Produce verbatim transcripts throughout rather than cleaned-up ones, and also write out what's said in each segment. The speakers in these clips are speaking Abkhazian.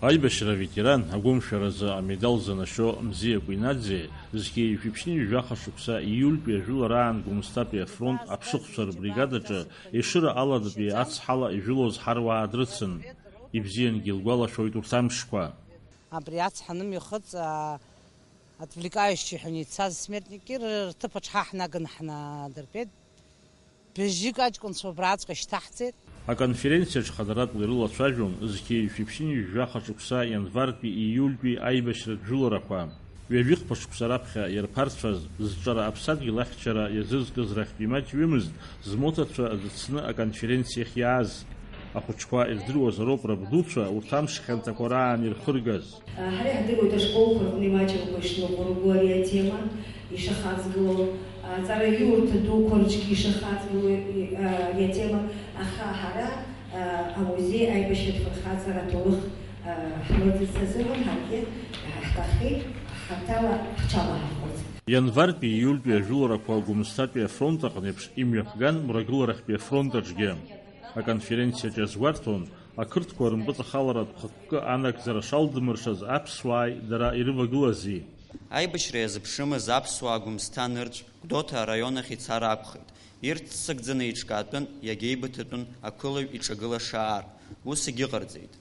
Аибашьра аветеран, агәымшәаразы амедал занашьо Мзиа Кәинаӡе, зқьи жәшәи ԥшьынҩажәи жәаха шықәса ииультәи ажәылараан Гәымсҭатәи афронт аԥшыхәцәа рбригадаҿы Ешыра аладатәи ацҳала ижәылоз ҳаруаа дрыцын. Ибзиангьы илгәалашәоит урҭ амшқәа. Абри ацҳа нымҩахыҵ, а, отвлекающий ҳәа ицаз смертникки ры-, рҭыԥаҿ ҳа ҳнаганы ҳнадыртәеит. Быжьҩык аҷкәынцәа убраҵәҟьа шьҭаҳҵеит. Аконференциаҿ хадаратәла ирылацәажәон зқьи жәшәи ԥшьынҩажәи жәаха шықәса ианвартәи ииультәи аибашьратә жәыларақәа. Ҩажәихԥа шықәса раԥхьа иарԥарцәаз зҿара аԥсадгьыл ахьчара иазызкыз рахьтә имаҷҩымызт змоҭацәа аӡыцны аконференциахь иааз. Ахәыҷқәа ирдыруазароуп рабдуцәа урҭ амш хьанҭақәа раан ирхыргаз. Ҳара иаҳдыруеит ашколқәа рҟны имаҷымкәа ишныҟәырго ари атема, ишахаҵгыло, аҵараиурҭа дуқәа рҿгьы ишахаҵгыло ари атема, аха ҳара, амузеи аибашьратә фырхаҵара аҭоурых ҳмырӡырц азыҳәан ҳаргьы ҳҭахеит ҳхаҭала ҳҽалаҳархәырц. Ианвартәи ииультәи ажәыларақәа Гәымсҭатәи афронт аҟны еиԥш имҩаԥган Мрагыларахьтәи афронт аҿгьы. Аконференциаҿ иазгәарҭон, ақырҭқәа рымпыҵахаларатә хықәкы анагӡара шалдмыршаз аԥсуааи дара ирывагылази. Аибашьра иазыԥшымыз аԥсуаа Гәымсҭа нырцә Гәдоуҭа араион ахь ицар акәхеит. Ирццакӡаны иҿкаатәын, иагьеибыҭатәын ақәылаҩ иҿагылаша аар. Ус егьыҟарҵеит.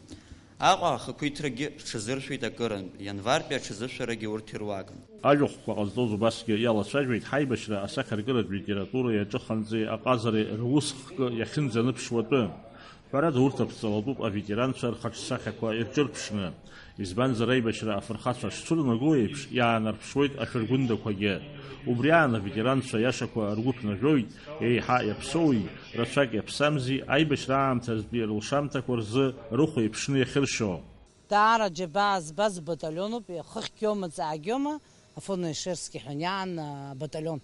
Аҟәа ахақәиҭрагьы рҽазыршәеит акырынтә, ианвартәи аҽазышәарагьы урҭ ируакын. Ажәахәқәа ҟазҵоз убасгьы иалацәажәеит ҳаибашьра асахьаркыратә литературеи аҿыхантәи аҟазареи рус хкы иахьынӡаныԥшуа атәы. Ҳәарада, урҭ аԥҵалатәуп аветеранцәа рхаҿсахьақәа ирҿырԥшны. Избанзар, аибашьра афырхацәа шцәырнаго еиԥш, иаанарԥшуеит ашәыргәындақәагьы. Убри аан аветеранцәа иашақәа ргәы ԥнажәоит, еиҳа иаԥсоуи, рацәак иаԥсамзи, аибашьра аамҭазтәи рылшамҭақәа рзы рыхә еиԥшны иахьыршьо. Даара џьабаа збаз баталионуп, хыхьгьома, ҵаагьома, Афон Ешерски ҳәа иаан, а, баталион.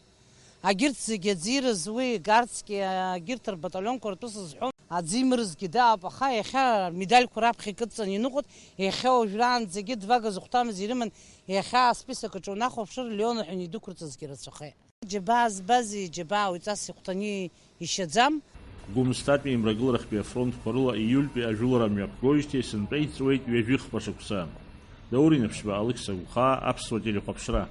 Агьырҭ зегьы аӡиразы уи Гарцки, агьырҭ рбаталионқәа ртәы сызҳәом, аӡы имырызгьы даауп, аха иахьа рмедальқәа раԥхьа икыдҵаны иныҟәоит, иахьа уажәраанӡагьы двага зыхәҭамыз ирыман, иахьа асписок аҿы унахәаԥшыр, Леон ҳәа идәықәырҵазгьы рацәахеит. Џьабаа збази, џьабаа уаҩҵас ихәҭаны ишьаӡам. Гәымсҭатәи Мрагыларахьтәи афронтқәа рыла ииультәи ажәылара мҩаԥгоижьҭеи сынтәа иҵуеит ҩажәихԥа шықәса. Даур Инаԥшьба, Алықьса Гәхаа, Аԥсуа телехәаԥшра.